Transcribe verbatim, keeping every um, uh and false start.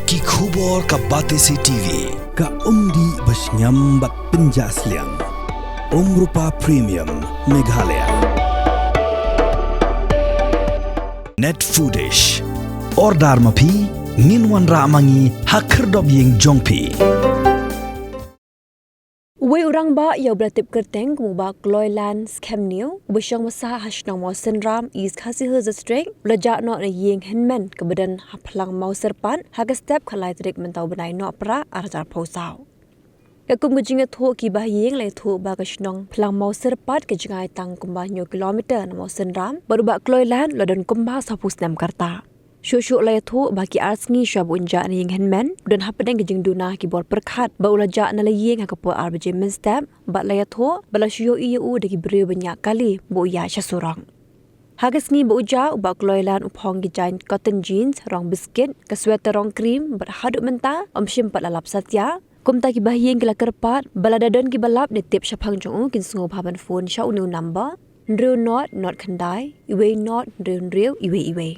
Ki khubor ka Batesi T V. Ka umdih ba shngiam bad pynjah sliang. Umrupa Premium Meghalaya. Net Foodish. Order ma phi, ngin wanrah ma ngi ha khyrdop ïing jong phi. Uwei u rangbah ïa uba la tip kyrteng kum u Bah Kloilan Skhemniew, uba shong basa ha shnong Mawsynram, East Khasi Hills District, u la jah noh na ïing hynmen kaba don ha phlang Mawsyrpat ha ka step khatlai tarik mynta u bnai Nohprah arhajar arphew saw. Katkum ka jingïathuh ki bahaïing la ïathuh ba ka shnong phlang Mawsyrpat ka jngai tang kumba hynñiew kilometer na Mawsynram, bad u Bah Kloilan u la don kumba sawphew snem ka rta. Shuh shuh la ïathuh ba ki ar sngi shuwa ba un jah na ïing hynmen, u don hapdeng ka jingduna ha ki bor pyrkhat, bad u la jah na la ïing ha ka por ar baje mynstep, bad la ïathuh ba la shu ïohi ïa u da ki briew ban ïaid kali ba u ïaid sha surok. Ha ka sngi ba u jah, u Bah Kloilan u phong ki jaiñ cotton jeans rong biskit, ka sweater rong cream, bad haduh mynta um shym pat la lap satia. Kumta ki bahaïing ki la kyrpad ba lada don kiba lap ne tip shaphang jong u, kin sngewbha ban phone sha une u number: hynriew nod nod khyndai, uwei nod hynriew hynriew, uwei uwei.